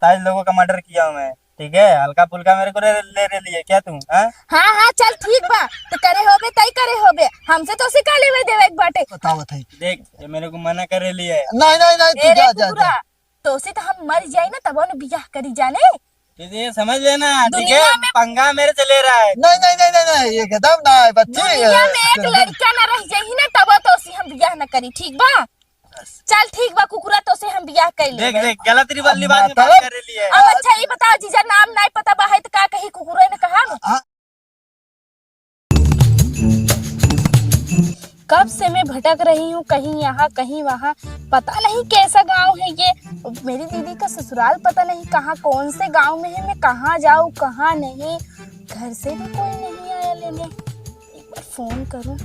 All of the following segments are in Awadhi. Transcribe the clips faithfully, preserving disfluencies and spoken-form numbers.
सत्ताईस लोगों का मर्डर किया हूँ मैं, ठीक है? हल्का फुल्का मेरे को ले, ले, ले लिए क्या तुम, हाँ? हाँ, हाँ, चल ठीक बा, तो करे होबे, तई करे होबे, हमसे तोसे का लेवे देवे के बाटे? बतावत है। देख, ये मेरे को मना करे लिए है। नहीं, नहीं, नहीं, तू ए रे जा, जा, कुकुरा, जा। तोसे तो हम मर जाई ना, तब न बियाह करी जाने। ये, ये समझ लेना, ठीक है? दुनिया में पंगा मेरे से ले रहा है। नहीं, नहीं, नहीं, नहीं, नहीं, ये एकदम ना है, बच्ची, दुनिया ये में एक एकदम लड़का ना रह जाई ना, तब तोसे हम बियाह ना करी, ठीक बा? चल ठीक बा कुकुरा, तोसे हम बियाह कर देख, लेबे। देख, गलत रिवल अब बात में बात मतलब कर रही है। अब अच्छा, ये बताओ जीजा, नाम नहीं पता बा है तो का कही कुकुरे ने कहा? हाँ। कब से मैं भटक रही हूँ, कहीं यहाँ कहीं वहाँ, पता नहीं कैसा गांव है ये। मेरी दीदी का ससुराल पता नहीं कहाँ, कौन से गांव में है, मैं कहाँ जाऊँ कहाँ नहीं, घर से भी कोई नहीं आया लेने। एक बार फोन करूँ।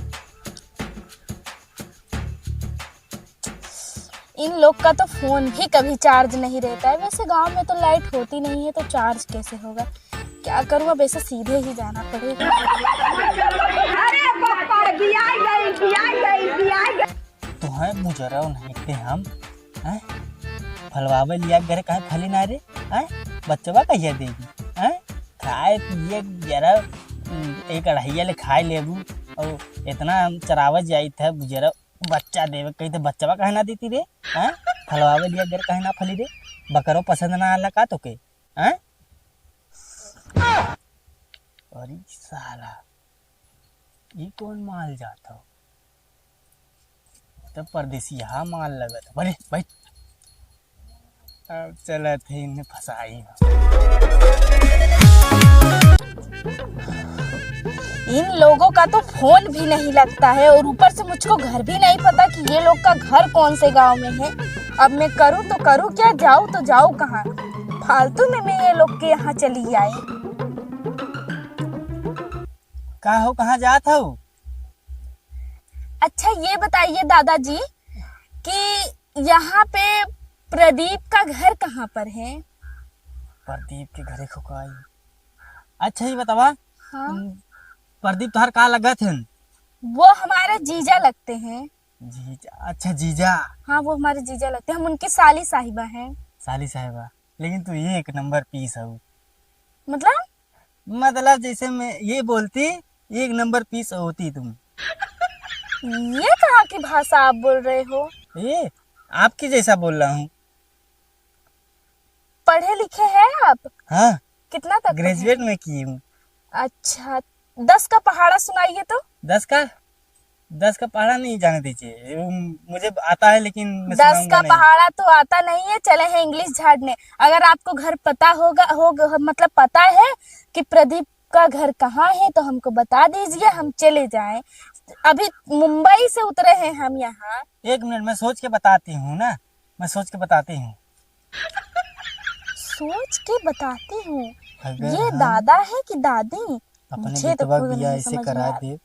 इन लोग का तो फोन भी कभी चार्ज नहीं रहता है। वैसे गांव में तो लाइट होती नहीं है, तो चार्ज कैसे होगा? क्या करूं, अब ऐसे सीधे ही जाना पड़ेगा। अरे बाप रे, बियाई गई, बियाई गई, बियाई गई। तोहे बुजरव नहीं थे हम, हैं? फलवावे लिया घर काहे फली ना रे, हैं? बच्चवा कहिया देगी, हैं? खाए पिए जरा, उम, एक अढ़ैया ले खाए लेबू, और इतना हम चरावत जाइत है बुजरव, बच्चा देवे कही तो बच्चवा काहे ना देती रे? हैं? फलवावे लिया घर काहे ना फली रे? बकरो पसंद ना आला का तोके? हैं? अरे साला, ई कौन माल जात हो? तब परदेसिया माल लगत हो। अरे बैठ। अब चलत है इन्हें फंसाई। इन लोगों का तो फोन भी नहीं लगता है और ऊपर से मुझको घर भी नहीं पता कि ये लोग का घर कौन से गांव में है। अब मैं करूँ तो करूँ क्या, जाऊँ तो जाऊँ कहाँ? फालतू में मैं ये लोग के यहाँ चली आई। का हो, कहाँ जात हो? अच्छा ये बताइए दादाजी कि यहाँ पे प्रदीप का घर कहाँ पर है? प्रदीप के घरे को का आई? अच्छा, ये बतावा, हाँ। हम्म, प्रदीप तोहार का लगत हैं? वो हमारे जीजा लगते हैं। जीजा? अच्छा, जीजा। हाँ, वो हमारे जीजा लगते हैं, हम उनकी साली साहिबा हैं। साली साहिबा, लेकिन तू एक नंबर पीस हो। मतलब? मतलब, जैसे मैं ये बोलती, एक नंबर पीस होती तुम। ये कहाँ की भाषा आप बोल रहे हो? ये आपकी जैसा बोल रहा हूँ। पढ़े लिखे हैं आप? हाँ। कितना तक पढ़े? ग्रेजुएट मैं की हूँ। अच्छा, दस का पहाड़ा सुनाइए तो। दस का? दस का पहाड़ा नहीं जाने दीजिए, वो मुझे आता है लेकिन मैं दस सुनाऊंगा का नहीं। पहाड़ा तो आता नहीं है, चले हैं इंग्लिश झाड़ने। अगर आपको घर पता होगा, होगा, मतलब पता है कि प्रदीप का घर कहाँ है तो हमको बता दीजिए, हम चले जाएं। अभी मुंबई से उतरे हैं हम यहाँ। एक मिनट, मैं सोच के बताती हूँ ना, मैं सोच के बताती हूँ। सोच के बताती हूँ। अगर ये हम दादा है कि दादी? अपने मुझे तो बेटवा खुद बियाह नहीं ऐसे समझ में करा आ दे,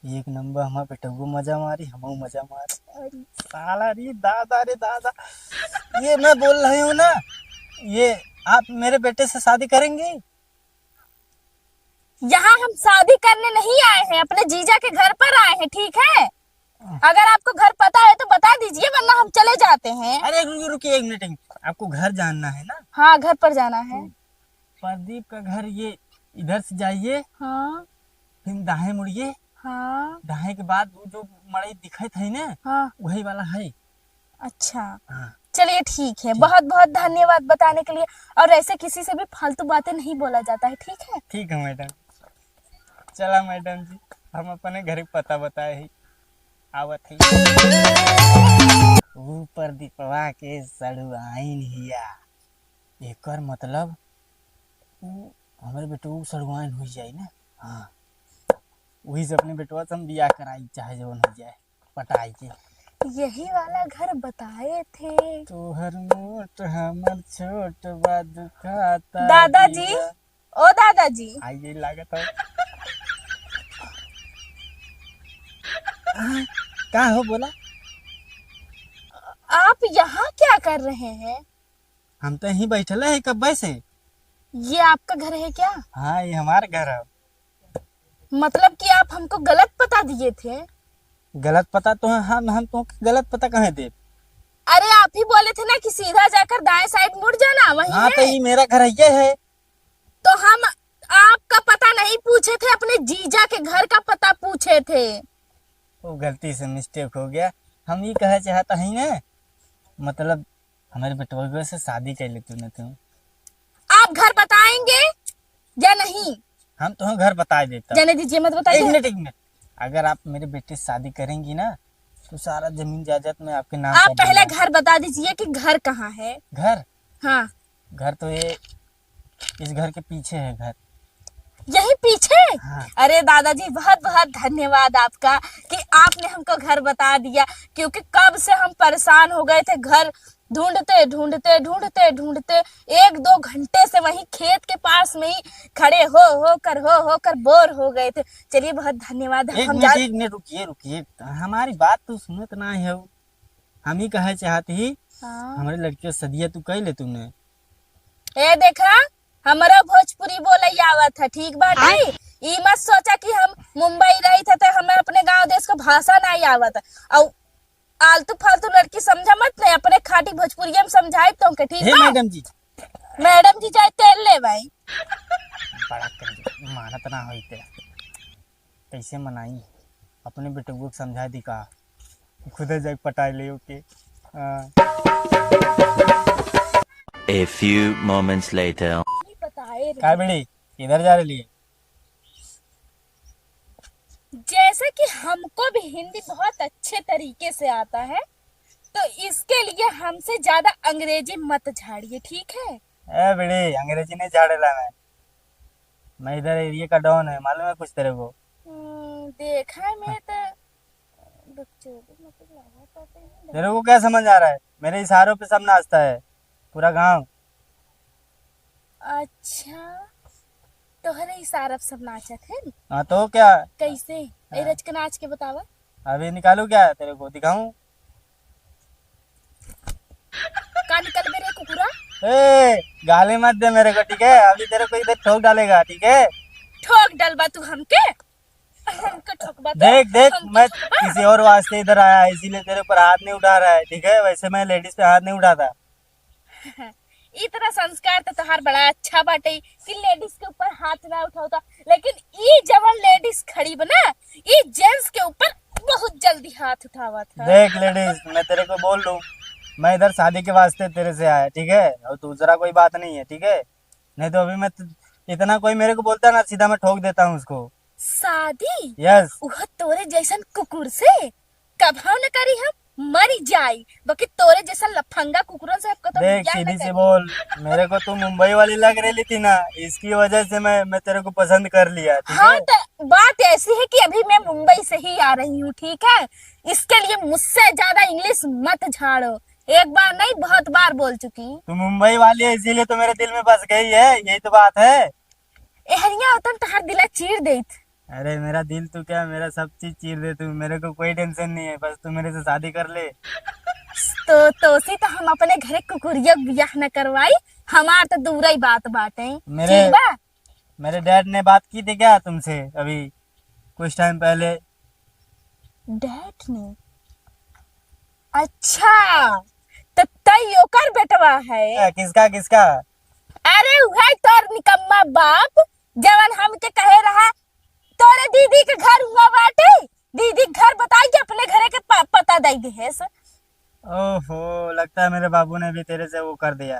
एक नंबर हमार बेटवा मजा मारी, हमहू मजा मारी। अरे साला रे दादा रे दादा, ये मैं बोल रही हूँ ना, ये आप मेरे बेटे से शादी करेंगी? यहाँ हम शादी करने नहीं आए हैं, अपने जीजा के घर पर आए हैं, ठीक है? अगर आपको घर पता है तो बता दीजिए, वरना हम चले जाते हैं। अरे रुकिए, रुकिए, एक मिनट, एक मिनट। आपको घर जानना है ना? हाँ, घर पर जाना है। तो प्रदीप का घर ये इधर से जाइए, हाँ। फिर दाएं मुड़िए, हाँ। दाएं के बाद वो जो मड़ई दिखत है ना, हाँ। वही वाला है। अच्छा। हाँ। चलिए ठीक है, ठीक। बहुत बहुत धन्यवाद बताने के लिए। और ऐसे किसी से भी फालतू बातें नहीं बोला जाता है, ठीक है? ठीक है मैडम। चला मैडम जी, हम अपने घर के पता बताए ही आवत ही। ऊ प्रदीपवा के सड़ुआइन हिया, एकर मतलब ऊ हमरे बेटवा सड़ुआइन हो जाई ना। हाँ, वही से अपने बेटवा से हम बियाह कराई, चाहे जवन हो जाए, पटाई के। यही वाला घर बताए थे। तोहर मोट हमर छोट बा दुखाता दादाजी, दिया। ओ दादाजी। आइए लागत हो। हाँ, का हो बोला? आप यहाँ क्या कर रहे हैं? हम तो यहीं बैठले हैं कब्बे से। ये आपका घर है क्या? हाँ, ये हमारा घर है। मतलब कि आप हमको गलत पता दिए थे। गलत पता तो है, हम, हम तो गलत पता कहाँ देब? अरे, आप ही बोले थे ना कि सीधा जाकर दाएं साइड मुड़ जाना, वही हाँ, है। तो ये मेरा घर है, ये है। तो हम आपका पता नहीं पूछे थे, अपने जीजा के घर का पता पूछे थे। वो गलती से मिस्टेक हो गया। हम ये कहे चाहता ही ना, मतलब, हमारे बेटवा से शादी कर लेते ना तुम। आप घर बताएंगे या नहीं? हम तो घर बता देता। जाने दीजिए, मत एक बताइए। मिनट, एक मिनट। अगर आप मेरे बेटे से शादी करेंगी ना, तो सारा जमीन जायदाद मैं आपके नाम आप कर पहले दूंगा। घर बता दीजिए कि घर कहाँ है। घर? हाँ। घर तो ये, इस घर के पीछे है घर। यही पीछे? हाँ। अरे दादाजी, बहुत बहुत धन्यवाद आपका कि आपने हमको घर बता दिया, क्योंकि कब से हम परेशान हो गए थे घर ढूंढते, ढूंढते, ढूंढते, ढूंढते। एक दो घंटे से वहीं खेत के पास में ही खड़े हो, हो कर, हो, हो कर बोर हो गए थे। चलिए, बहुत धन्यवाद। एक हम मिनट, जा- एक मिनट, रुकिए, रुकिए, हमारी बात तो सुनत ना है। हम ही कहे चाहत ही, हाँ। हमारे लड़कियों से सदिया तू कह ले तूने। ए देखा, हमरो भोजपुरी बोले आवत है, ठीक बाटे? आय। ई मत सोचा कि हम मुंबई रही थे तो हमें अपने गांव देश का भाषा नहीं आवत। और आलतू फालतू लड़की समझा मत, नहीं अपने खाटी भोजपुरिया में समझाई तो के, ठीक हे बा? मैडम जी। मैडम जी चाहे तेल ले भाई। बड़ा कंजूस, मानत ना होई ते। कैसे मनाई? अपने बेटुआ के समझा दी का? खुदे जाके पटाई ले ओके। हाँ। A few moments later. ये बताए रे। का बेटी, किधर जा रही है? जैसे कि हमको भी हिंदी बहुत अच्छे तरीके से आता है, तो इसके लिए हमसे ज्यादा अंग्रेजी मत झाड़िए, ठीक है? ए बेटी, अंग्रेजी नहीं झाड़ेला मैं। मैं इधर एरिया का डॉन है, मालूम है कुछ तेरे को? हम्म, देखा है मैं तो बकचोदी मतलब लगा पाते हैं। तेरे को क्या समझ आ रहा है? मेरे इशारों पे सब नाचता है, पूरा गांव। अच्छा, तोहरे इशारा पे सब नाचत है? हाँ, तो क्या? कैसे? हाँ। ए, रच के नाच के बतावा। अभी निकालू क्या, तेरे को दिखाऊं? का निकलबे रे कुकुरा? ए, गाली मत दे मेरे को, ठीक है? अभी तेरे को इधर ठोक डालेगा, ठीक है? ठोक डलबा तू हमके? हमके ठोकबा तो? देख, देख, हमके मैं ठोकबा? किसी और वास्ते इधर आया है, इसीलिए तेरे ऊपर हाथ नहीं उठा रहा है, ठीक है? वैसे मैं लेडीज पे हाथ नहीं उठाता। इतना संस्कार तो तोहार बड़ा अच्छा बाटे कि लेडीज के ऊपर हाथ ना उठावता, लेकिन ई जवन लेडीज खड़ी बा ना, ई जेंट्स के ऊपर बहुत जल्दी हाथ उठावत है। देख लेडीज, मैं तेरे को बोल दूं, मैं इधर शादी के वास्ते तेरे से आया, ठीक है? और दूसरा कोई बात नहीं है, ठीक है? नहीं तो अभी मैं त-, इतना कोई मेरे को बोलता ना, सीधा मैं ठोक देता हूँ उसको। शादी? यस। वह तोरे जैसन कुकुर से? कभाव न करी हम, मरी जाई, बाकी तोरे जैसा लफंगा कुकुरन से हम कतौ देख, बियाह न सीधी सी करी। बोल, मेरे को तू मुंबई वाली लग रही थी ना, इसकी वजह से मैं, मैं तेरे को पसंद कर लिया, ठीक हाँ, है? तो बात ऐसी है कि अभी मैं मुंबई से ही आ रही हूँ, ठीक है? इसके लिए मुझसे ज्यादा इंग्लिश मत झाड़ो, एक बार नहीं, बहुत बार बोल चुकी। तू मुंबई वाली है, इसीलिए तो मेरे दिल में बस गई है, यही तो बात है। एहरिया होतन तोहार दिला चीर देत। अरे, मेरा दिल तो क्या, मेरा सब चीज चीर दे तू, मेरे को कोई टेंशन नहीं है, बस तू मेरे से शादी कर ले। तो, तोसी तो हम अपने घरे कुकुरिया बियाह न करवाई, हमार तो दूरा ही बात बाटे। मेरे, ठीक बा? मेरे डैड ने बात की थी क्या तुमसे अभी कुछ टाइम पहले? डैड ने? अच्छा, तो तई ओकर बेटवा है? ए, किसका, किसका? अरे, उहे तोर निकम्मा बाप, जवन हमके कहे रहा, "तोरे दीदी के घर हुआ बाटे, दीदी के घर बताई के अपने घरे के प-, पता दई दिहेस।" ओहो, लगता है मेरे बाबू ने भी तेरे से वो कर दिया।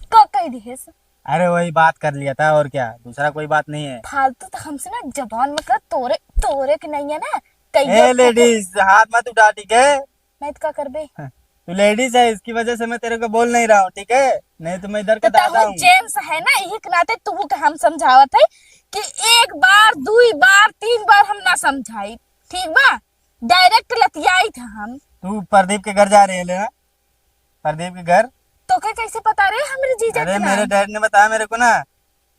का कह दिहेस? अरे, वही बात कर लिया था, और क्या, दूसरा कोई बात नहीं है। फालतू तो हमसे ना जबान में कर, तोरे, तोरे के नहीं है ना, कहियो ए, तो लेडीज, हाथ मत उठा, ठीक है? नहीं तो का करबे? तू लेडीज है, इसकी वजह से मैं तेरे को बोल नहीं रहा हूँ, ठीक है? नहीं तो मैं इधर का तो दादा तहु हूँ। जेंट्स है ना, यही के नाते तू के हम समझावत है कि एक बार, दुई बार, तीन बार हम ना समझाई, ठीक बा? डायरेक्ट लतियाई था हम। तू प्रदीप के घर जा रहे है ना? प्रदीप के घर। तोके कैसे पता रे हमरे जीजा अरे, के मेरे नाम? डैड ने बताया मेरे को ना।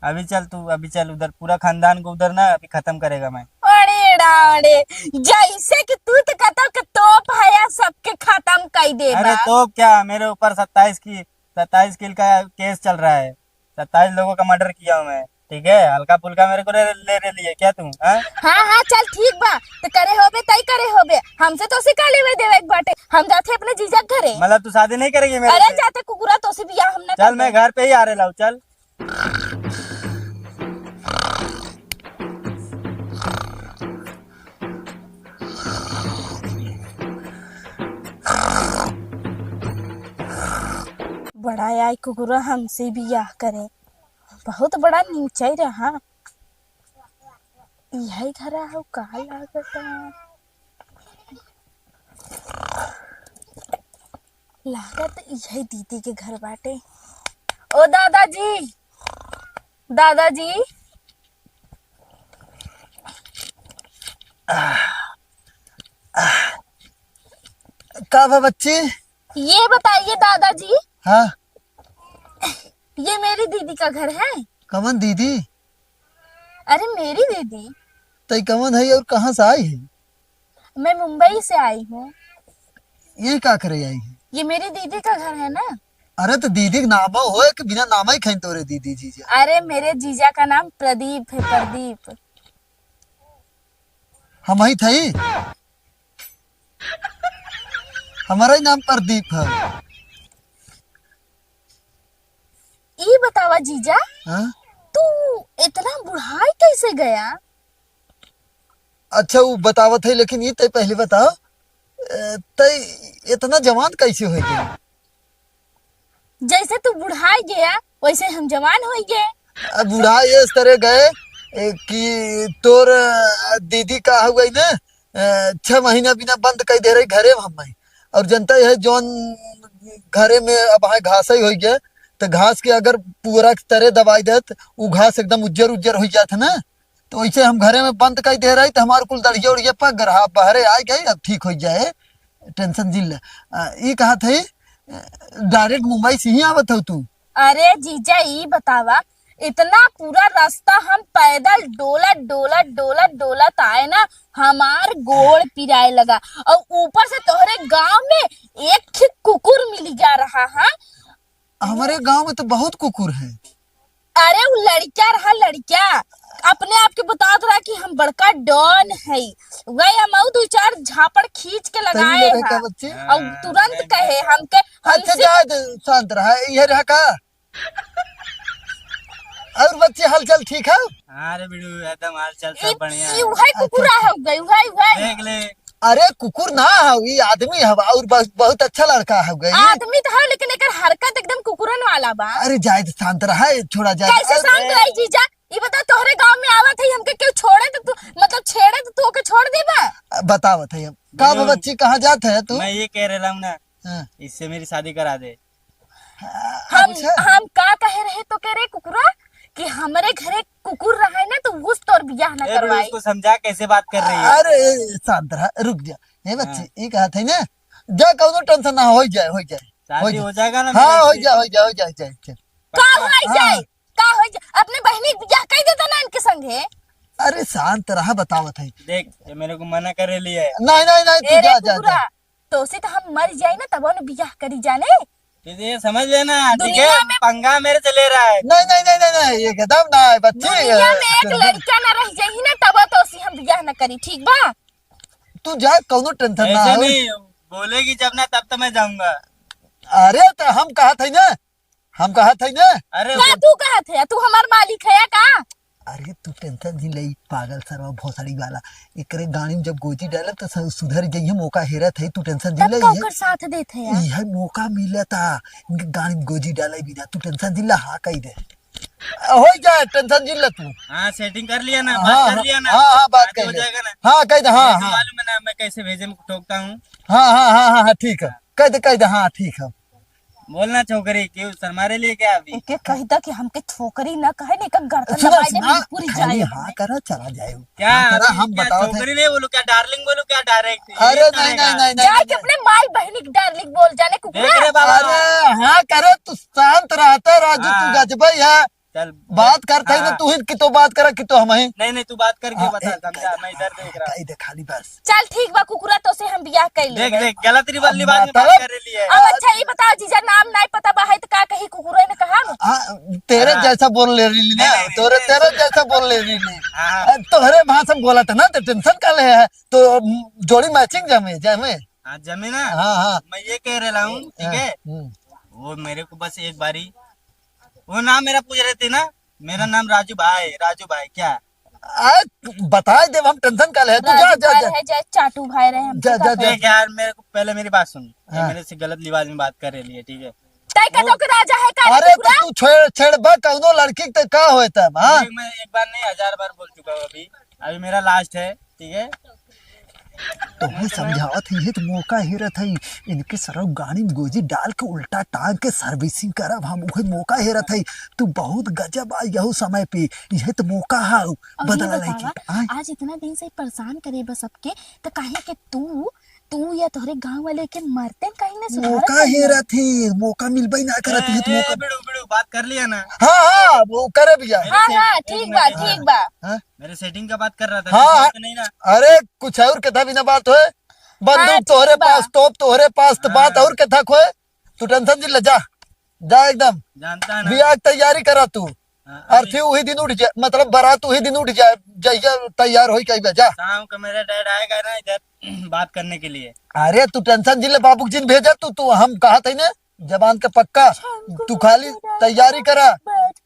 अभी चल तू, अभी चल उधर, पूरा खानदान को उधर ना अभी खत्म करेगा मैं। अरे डाड़े, जैसे कि तू तो कहता कि तोप है या सबके खत्म कर देबा। अरे तोप क्या, मेरे ऊपर सत्ताईस की, सत्ताईस किल का केस चल रहा है, सत्ताईस लोगों का मर्डर किया हूँ मैं। ठीक है, हल्का फुल्का मेरे को ले, ले, ले लिए क्या तू, हाँ? हाँ, हाँ, चल ठीक बा, तो करे होबे, तई करे होबे, हमसे तोसे का लेवे देवे के बाटे, हम जाते अपने जीजा के घरे। मतलब तू शादी नहीं करेगी मेरे अरे से? जाते कुकुरा, तोसे बियाह हम ना चल, करबे। मैं घर पे ही आ रहे लाऊ, चल। बड़ा आई कुकुरा हमसे बियाह करे, बहुत बड़ा नीचा ही रहा। यही घर आहू का लागता? लागत यही दीदी के घर बाटे। ओ दादाजी, दादाजी। का बा बच्ची? ये बताइए दादाजी। हाँ। ये मेरी दीदी का घर है? कवन दीदी? अरे मेरी दीदी। तई कवन है और कहाँ से आई है? मैं मुंबई से आई हूँ। ये का करे आई है? ये मेरी दीदी का घर है ना। अरे तो दीदी के नाम हो कि बिना नाम ही खाइन तोरे दीदी जीजा? अरे मेरे जीजा का नाम प्रदीप है, प्रदीप। हम ही थई। हमारा ही नाम प्रदीप है। ई बतावा जीजा, हाँ? तू इतना बुढ़ाई कैसे गया? अच्छा, वो बतावत है, लेकिन ये तय पहले बताओ, ए, तय इतना जवान कैसे हो गया? जैसे तू बुढ़ाई गया, वैसे हम जवान हो गए। अब बुढ़ाई इस तरह गए, ए, कि तोर, अ, दीदी का हो गई ना, अ, छह महीना बिना बंद कर दे रही घरे में हम। और जनता यह जौन घरे में अब है घास ही हो गया, तो घास के अगर पुअरा के तरे दबाई देत, उ घास एकदम उज्जर उज्जर हो जात है ना। तो ऐसे हम घरे में बंद कर दे रही, तो हमारे कुल दढ़िया उड़िया पक रहा, बहरे आ गए, अब ठीक हो जाए, टेंशन जिन ले। अ, ई कहा थे, डायरेक्ट मुंबई से ही आवत हो तू? अरे जीजा, ई बतावा, इतना पूरा रास्ता हम पैदल डोलत, डोलत, डोलत, डोलत आए ना, हमार गोड़ पिराए लगा। और ऊपर से तोहरे गांव में एक ही कुकुर मिल जा रहा है। हमारे गांव में तो बहुत कुकुर है। अरे, वो लड़का रहा, लड़का अपने आप के बतात रहा कि हम बड़का डॉन है। वही हम दो चार झापड़ खींच के लगाए हैं। बच्चे? और तुरंत कहे हमके, अच्छा, हमसे जा दे, शांत रहा, ये रहा का? और बच्चे, हालचाल ठीक है? हाँ रे बिड़ू, एकदम हालचाल सब ई, बढ़िया ई है। उहे कुकुरा हो गई, उहे, उहे। देख ले। अरे कुकुर ना है, ये आदमी है और बस बहुत अच्छा लड़का है गई। आदमी तो है, लेकिन एकर हरकत एकदम कुकुरन वाला बा। अरे जाए तो शांत रहा, ये छोड़ा जाए। कैसे अरे शांत रही जीजा? ये बता, तोहरे गांव में आवत है, हमके क्यों छोड़े तो तू, मतलब छेड़े तो तू ओके छोड़ देबा? बतावत है हम। का बिड़ू, बच्ची, कहाँ जात है तू? मैं ये कह रहा हूँ ना, हाँ। इससे मेरी शादी करा दे। हम, अच्छा। हम का कहे रहे तो कह रहे कुकुरा कि हमरे घरे कुकुर रहे ना तो उस तोर बियाह ना ए, करवाई। उसको समझा कैसे बात कर रही है। अरे, शांत रहा, रुक जा। ए बच्ची, हाँ। ये कहा था ना, जा, कौनो टेंशन ना, हो जाए, हो जाए, शादी हो जाए। हो जाएगा ना हाँ, मेरे हो से। जाए, हो जाए, हो जाए, हो जाए, हो जाए। का पक्का? हो जाए? हाँ। का हो जाए? अपने बहनी के बियाह कर देता ना इनके संगे। अरे शांत रहा, बतावत है। देख, ये मेरे को मना करे लिया है। नहीं, नहीं, नहीं, तू ए रे जा, जा, कुकुरा, जा। तोसे तो हम मर जाई ना, तब न बियाह करी जाने। तो ये समझ लेना, ठीक है? दुनिया में पंगा मेरे से ले रहा है। नहीं, नहीं, नहीं, नहीं, नहीं, ये एकदम ना है, बच्ची। दुनिया में एक लड़का ना रह जाई ना, तब तोसे हम बियाह ना करी, ठीक बा? तू जा, कौनो टेंशन ना ऐसे हो। नहीं, बोलेगी जब ना, तब तो मैं जाऊंगा। अरे, तो हम कहा थे ना, हम कहा थे ना। अरे, का वो तू कहा थे? तू हमार मालिक है का? अरे, तू टेंशन जिन ले, ई पागल सरवा भोसड़ी वाला। एकरे गाड़ी में जब गोजी डालब, तो सु-, सुधर जइहे, मौका हेरत है, तू टेंशन जिन तब ले, का ये, ओकर साथ देत है यार? इहे मौका मिलता, इनके गाड़ी में गोजी डाले बिना, तू टेंशन जिन ले, हाँ कह दे। हो जाए, टेंशन जिन ले तू। हाँ, सेटिंग कर लिया ना, हाँ, बात कर हाँ, लिया ना, हाँ, हाँ, बात बात कर हो ले। जाएगा ना। हाँ, कह दे, हाँ, ये तो हाँ। मालूम है ना, मैं कैसे भेजे में ठोकता हूँ। हाँ, हाँ, हाँ, हाँ, हाँ, ठीक है। कह दे, कह दे, हाँ, ठीक है। बोलना छोकरी, क्यों शर्मा रही है क्या अभी? एके कह दा कि हमके छोकरी ना कहे, नहीं का गर्दन सुना, दबाई दे, सुना, बिल्कुल ही खाली जाए हाँ हमें। करा, चला जाए। क्या हाँ करा, अभी हम क्या बताओ थे। छोकरी नहीं बोलूं क्या, डार्लिंग बोलूं क्या डायरेक्ट? अरे ये नहीं, नहीं, चलेगा? नहीं, नहीं, जाए नहीं, के नहीं। अपने माई बहनी के डार्लिंग बोल जाने कुकुरा। देख रे बाबा। अरे हाँ करे, तू शांत रहता राजू, तू हाँ। गजबई है। चल, बात करत है ना, हाँ। तू ही कि तो बात करा कि तो हम ही। नहीं, नहीं, तू बात करके हाँ, बता, ए, समझा, कह दे, मैं इधर हाँ, देख रहा हूँ। कह दे खाली बस। चल ठीक बा कुकुरा, तो से हम बियाह कर ले। देख, देख, गलत रिवाज लिवाज में बात कर रही है। अब अच्छा, ये बताओ जीजा, नाम नहीं पता बा है तो का कही कुकुरा ने कहा ना? हाँ, तेरे हाँ। जैसा बोल ले रही ना, नहीं, नहीं, तोरे, नहीं, तेरे सुन। जैसा बोल ले रही ने। हाँ, हाँ। अ, तोहरे भाषा में बोला था ना, तो tension का ले है, तो, अम, जोड़ी matching जमे, जमे। हाँ, जमे ना। हाँ, हाँ। मैं ये कह रहा हूँ, ठीक हाँ, है? हम्म। वो मेरे को बस एक बारी, वो नाम मेरा पूछ रहे थे ना, मेरा हाँ। नाम राजू भाई, राजू भाई क्या? आ, बताए देब हम, tension का ले, तू जा, राजू जा, भाई जा। रहे, चाहे चाटू भाई रहे, हमसे जा, का जा, फर्क? जा। देख यार, मेरे को पहले मेरी बात सुन। ये हाँ। मेरे से गलत लिबाज में बात कर रही है, ठीक है? तय का वो तो के राजा है का रे अरे तो कुकुरा? तू छेड़, छेड़बा कौनो लड़की के तो का होए तब, हाँ? देख, मैं एक बार नहीं, हजार बार बोल चुका हूँ अभी। अभी मेरा last है, ठीक है? तो हम समझावत है, ये तो मौका हेरत है, इनके सरौ गाड़ी में गोजी डाल के उल्टा टांग के servicing करब हम, उहे मौका हेरत है। तू बहुत गजब आ यहू समय पे, यह तो मौका है अउर बदला लेके। बतावा, आय? आज इतना दिन से परेशान करे बस सबके, तो काहे के तू, तू या तोहरे गांव वाले के मरते काहे ना सुधारत मौका है? हेरत है, मौका मिलबे ना करत है, ए, ये तो ए, मौका। बिड़ू, बिड़ू, बात कर लिया ना? हाँ, हाँ, वो करे भैया। मेरे हाँ, से-, हाँ, एक ठीक मिनट, बा, एक ठीक मिनट। बा। हाँ? मेरे setting का बात कर रहा था, हाँ, कुछ हाँ। बात नहीं ना। अरे, कुछ और के था बिना बात होए। बंदूक हाँ, तोहरे ठीक बा। पास, तोप तोहरे पास, तो बात हाँ। और के था खोए। तू tension जिन ले, जा, जा एकदम। जानता है ना। बियाह की तैयारी करा तू। हाँ, अर्थी अभी उही दिन उठ जाए, मतलब बारात उही दिन उठ जाए, जहिया तैयार होई कहिबे, जा। शाम को मेरा dad आएगा ना इधर बात करने के लिए। अरे तू tension जिन ले, बाबू जिन भेजा तू, तू हम कहा थे ना, जबान के पक्का, तू खाली तैयारी करा,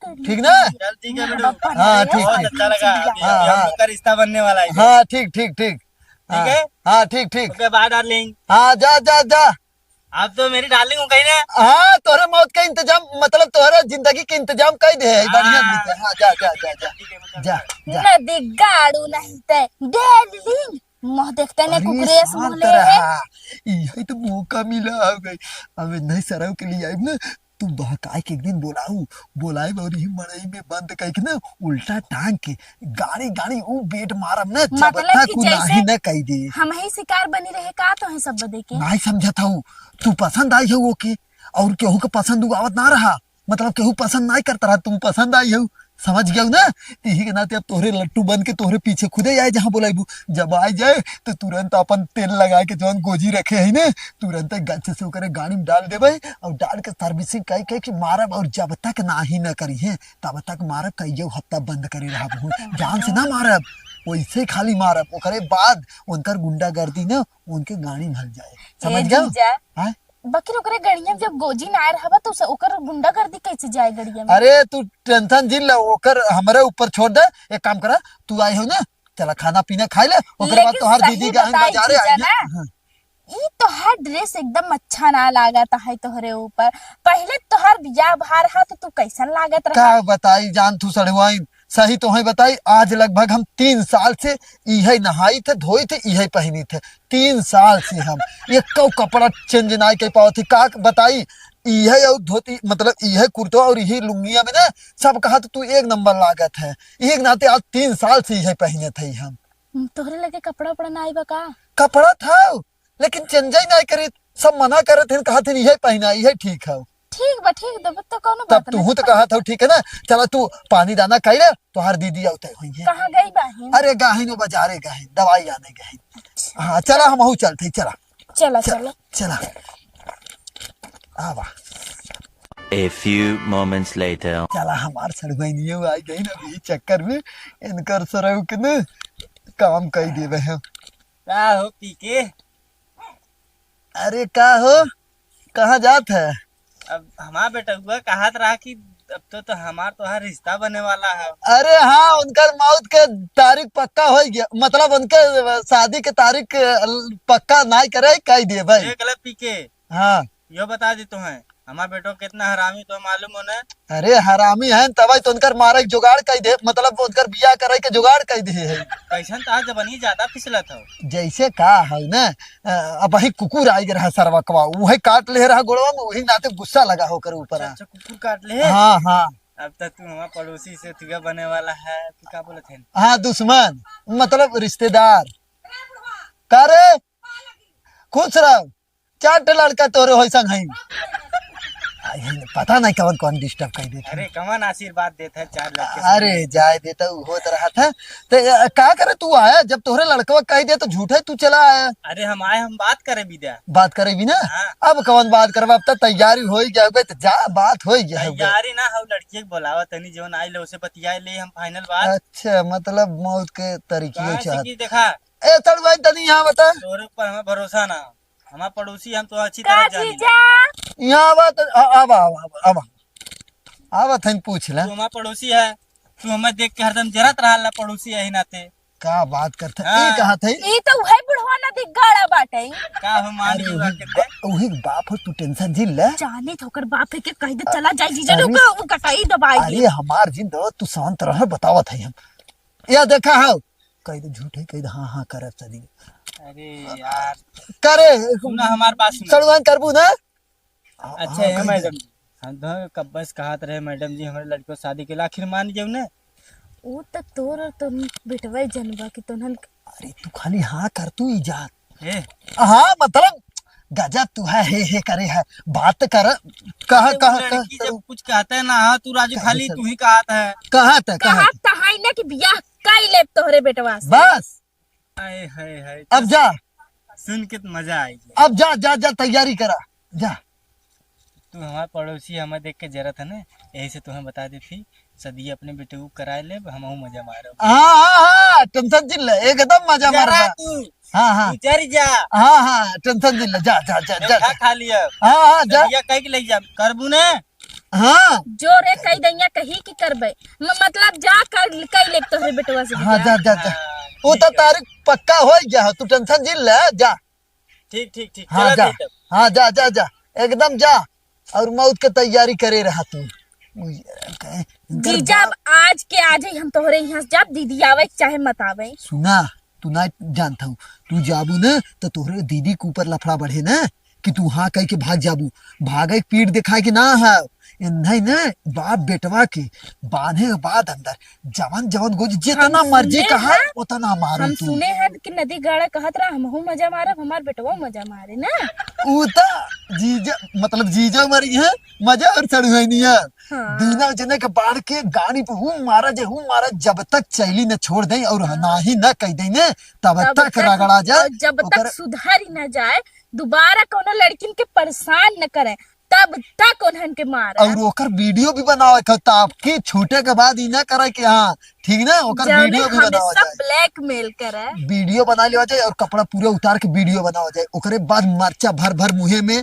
ठीक ना? चल ठीक है बेटू। हाँ, ठीक, बहुत ठीक। अच्छा लगा, हाँ, ये हम हाँ। लोग का रिश्ता बनने वाला है। हाँ, ठीक, ठीक, ठीक। ठीक है? हाँ, ठीक, ठीक। OK, bye darling। हाँ, जा, जा, जा। आप तो मेरी darling हो गई ना? हाँ, तोहरे मौत का इंतजाम, मतलब तोहरे जिंदगी के इंतजाम कर दे है, बढ़िया हाँ। से। हाँ, जा, जा, जा, जा। ठीक है, मैं जा, जा। नदी गाड़ू नहीं ते, darling। मुँह देखते ने अरे, कुकुरेस शांत बोले है। रहा। यही तो मौका मिला हो गई। अब नहीं सरऊ के लिए आइब ना, तू बहकाए के एक दिन बोलाऊ, बोलाइब और यही मड़ई में बंद करके ना उल्टा टांग के गाड़ी गाड़ी ऊ बेट मारब ना, जब मतलब तक कि ऊ जैसे नाही ना कह दे। हम ही शिकार बनी रहे का तो है सब बदे के? नाही समझत हूँ, तू पसंद आई हो ओके, और केहू के पसंद ऊ आवत ना रहा, मतलब केहू पसंद नाही करता रहा, तू पसंद आई हो, समझ गया ना? यही के नाते अब तोहरे लट्टू बन के तोहरे पीछे खुदे आए, जहाँ बोलाइबू। जब आ जाए तो तुरंत अपन तेल लगा के जौन गोजी रखे है ना, तुरंत गच से ओकरे गाड़ी में डाल देबे और डाल के servicing कई कई के मारब और जब तक नाही न करी है तब तक मारब। कईयो हफ्ता बंद करे रहब हूँ, जान से ना मारब, वैसे खाली मारब। ओकरे बाद उनकर गुंडागर्दी ना उनके गाड़ी में हल जाए, ए समझ गया? जीजा, हाँ? बकिर ओकरे गड़िया में जब गोजी ना रहबा तो उसे, ओकर गुंडागर्दी कैसे जाए गड़िया में? अरे तू tension जिन ले, ओकर हमरे ऊपर छोड़ दे। एक काम करा, तू आई हो ना, चला खाना पीना खाई ले, ओकरे बाद लेकिन तोहार सही दीदी गहन बताई बाजारे आई जीजा ना। ना, हाँ। ई तोहार dress एकदम अच्छा ना लागत है तोहरे ऊपर। पहले तोहार बियाह भार हा तो तू कैसन लागत रहा? का बताई जान तू सड़ुआइन, सही तोहई बताई, आज लगभग हम तीन साल से इहे नहाई थे, धोई थे, इहे पहिनी थे। तीन साल से हम एको कपड़ा change नाई कर पावत थी। का बताई, इहे और धोती, मतलब इहे कुर्तो और इहे लुंगिया में ना सब कहा तो तू एक नंबर लागत है। एक नाते आज तीन साल से इहे पहिने थे हम। हम्म, तोहरे लगे कपड़ा उपड़ा ना आइबा का? कपड़ा था, लेकिन change ही नाई करी। सब मना करत हैं, कहा थे इहे पहिना, इहे ठीक है। ठीक बा, ठीक देबो तो कौनो तब बात तू नहीं। तो कहा था, ठीक है ना, चला तू पानी दाना कई ले, तोहार दीदी आवते हुई है। कहाँ गई बाहिन? अरे गाहिन वो बाजारे गाहिन, दवाई आने गाहिन। अच्छा। हाँ, चला हमहू चलते, चला। चला, चल, चला। चला। आवा। A few moments later। चला हमार सड़ुआइनियो आ गई ना, अभी चक्कर में इनकर सरऊ के न काम कई देवे हैं। का हो पी के? अरे का हो, कहाँ जात है? अब हमार बेटउआ कहत रहा कि अब तो, तो हमार तोहार रिश्ता बने वाला है। अरे हाँ, उनकर मौत के तारीख पक्का हो गया, मतलब उनके शादी के तारीख पक्का नाई करे, कह दिए भाई। देख ले पी के। हाँ। यो बता दी तुम्हें, हमार बेटो कितना हरामी तो मालूम हो ना? अरे हरामी है, तब तो उनकर मारे के जुगाड़ कह दे, मतलब उनकर बियाह करे के जुगाड़ कह दे है। कैसन तो आज जबनी ज्यादा फिसलत हो। जैसे का है ना, अ, अब वही कुकुर आइ रहा सरवकवा, उहे काट ले रहा गोड़वा में, वही नाते गुस्सा लगा होकर ऊपर। अच्छा, अच्छा, कुकुर काट ले? हाँ, हाँ। अब तो तू हमार पड़ोसी से तुगा बने वाला है, तू का बोलत है? हाँ, दुश्मन, मतलब रिश्तेदार। का रे? खुश रहो, चार ठे लड़का तोरे होई संग हईं। आई है, पता नहीं कौन कौन disturb कर देत है। अरे, कौन आशीर्वाद देत है चार लड़के से? अरे, जाए देता, उ होत रहा था। ते, अ, का करे तू आया? जब तोहरे लड़कवा कह दे तो झूठे तू चला आया। अरे, हम आए, हम बात करे बिदा। बात करे भी ना? हाँ। अब कौन बात करबा? अब तो तैयारी हो ही गया होगा, तो जा, बात हो ही गया होगा। तैयारी ना हो, लड़की के बोलावा तनी, जौन आई ले, उसे बतिया ले हम final बात। अच्छा, मतलब मौत के तरीके कहाँ से चाहत। की देखा? ए, चल भाई, तनी यहाँ बता। तोरे ऊपर हमें भरोसा ना। हमार पड़ोसी, हम तो अच्छी का तरह जानी। जीजा? यहाँ आवा तो, आ-, आवा, आवा, आवा, आवा। आवा थन पूछ ले। तू हमार पड़ोसी है, तू हमें देख के हरदम जरत रहल ना पड़ोसी यही नाते। का बात करत है? हाँ। ई कहा थे? ई तो उहे बुढ़वा ना दिख गाड़ा बाटे। का हो मान अरे ली बात करते? उही बाप हो, तू tension जिन ले। जाने तो ओकर बाप है के कह दे, चला जाए जीजा, अरे, रुको, वो कटाई दबाई। अरे हमार जिन दो, तू शांत रह, बतावत है हम। या देखा हो, कह दे झूठे, कह दे हाँ, हाँ, करब शादी। अरे यार। करे। सुना हमार बात सुना। सड़ुआन करबू ना? हाँ, अच्छा हाँ, है कह दे। मैडम जी, हम तो कब से कहत रहे मैडम जी, हमरे लड़को शादी के लिए आखिर मान जाओ ना। वो तो तोर और तो बेटवा ही जनबा कि तोहन अरे तू खाली हाँ कर, तू ही जा। ए? हाँ, मतलब गजब तू है, हे, हे करे है, बात कर, कहा, अरे, वो कहा, लड़की कहा, जब कुछ कहते हैं ना, हाँ, तू राजू कहा खाली सर? तू ही कहत है। कहा था, कहा कहा था? तहाई ना कि बियाह कई लेब तोहरे बेटवा से। बस। हाय, हाय, हाय, अब तो जा। सुन के तो मजा आई गया। अब जा, जा, जा, तैयारी करा, जा। तू हमार पड़ोसी, हमें देख के जरत है ना, यही से तुम्हें बता देती, सदिया अपने बेटे को कराए लेब, हमहू मजा मारब। हाँ, हाँ, हाँ, tension जिन ले, एकदम मजा जरा मारबा। तू, हाँ, हाँ। तू जर जा। हाँ, हाँ, tension जिन ले, जा, जा, जा, जा, देखा जा। खा लिया। हाँ, हाँ, जा। सदिया कह के ले जा, करबू ने? हाँ। जोरे कह दैया कही कि करबे। म-, मतलब जा कर, कह लेब तोहरे बेटवा से हाँ, बियाह। जा, जा, जा। हाँ, वो तो ठीक है। तारीख पक्का हो गया है, तू tension जिन ले, जा। ठीक, ठीक, ठीक, हाँ, चला जा। दे तब। हाँ, जा, जा, जा, एकदम जा, और मौत के तैयारी करे रहा तू। उई, कहे, इनकर जीजा, बाप अब आज के आज ही हम तोहरे यहाँ से जाब, दीदी आवे के चाहे मत आवे। सुना, तू ना जानत हऊ, तू जाबू न, तो तोहरे दीदी के ऊपर लफड़ा बढ़े न, कि तू हाँ कह के भाग जाबू। भागे के पीठ दिखाए के ना है, इन्हें न बाप बेटवा के बांधे के बाद अंदर जवन जवन गोज जितना हम मर्जी सुने कहा, हैं, उतना मारो हम तू। सुने हैं कि नदी गाड़ा कहत रहा, "हमहू मजा मारब, हमार बेटवा मजा मारे ना।" ऊ त जीजा, मतलब जीजा मरी है, मजा और सड़ुआइनिया। हाँ। दूनो जने के बाढ़ के गाड़ी पे हूँ मारा जे, हूँ मारा, जब तक चैली न छोड़ दे और हाँ। ना ही न कह दे ने, तब तब तक तक रगड़ा जा। और जब तक ओकर सुधर ही न जाए, दोबारा कोनो लड़किन के परेशान न करे, तब तक उन्हन के मारा। और ओकर video भी बनावे के, ताकि छूटे के बाद ई ना करे कि हाँ, ठीक ना, ओकर जौने video भी हमेशा बनावा जाए। Blackmail करे। Video बना लेवा जाए और कपड़ा पूरा उतार के video बनावा जाए। ओकरे बाद मरचा भर भर मुँहे में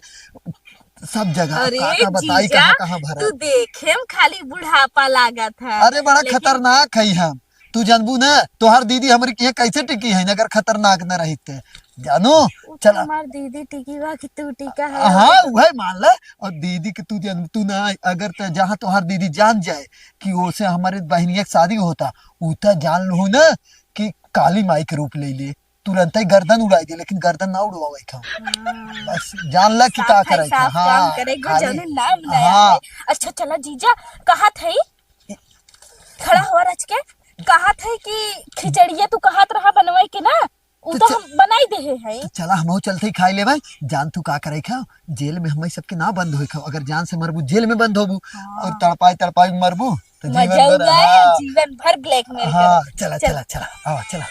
सब जगह, अरे का का बताई, जीजा, कहाँ कहाँ भरा। तू देखे में खाली बुढ़ापा लागत है, अरे बड़ा लेकिन खतरनाक है हम। तू जानबू ना, तोहार दीदी हमरी के कैसे टिकी है, अगर खतरनाक न रही ते। जानो, उ तो चला। हमार दीदी टिकी बा कि तू टिका है। हाँ, वही मान ले। और दीदी के तू जान, तू ना, अगर त जहाँ तोहार दीदी जान जाए कि ओसे हमारे बहनिया के शादी होता, उ त जान लो ना कि काली माई के रूप ले ले, तुरंत ही गर्दन उड़ाई दे, लेकिन गर्दन ना उड़वावे खाओ। हाँ। बस जान ले कि साफ का है, करे साफ खा। काम हाँ, करे, कोई खाली, जौने नाम ना हाँ। आवे। अच्छा चला जीजा, कहत है, खड़ा हुआ रच के, कहत है कि खिचड़िया तू कहत रहा बनवाई के ना, उ तो तो च-, हम बनाई देहे हैं। तो चला हमहू चलते ही खाई लेबै। जान तू का करे खाओ, जेल में हमें सबके ना बंद होई खाओ, अगर जान से मरबू जेल में बंद होबू हाँ। और तड़पाई तड़पाई मरबू तो जीवन मजा भर, उड़ाए, हाँ। जीवन भर blackmail हाँ, करे। चला, चल। चला, चला, आवा, चला।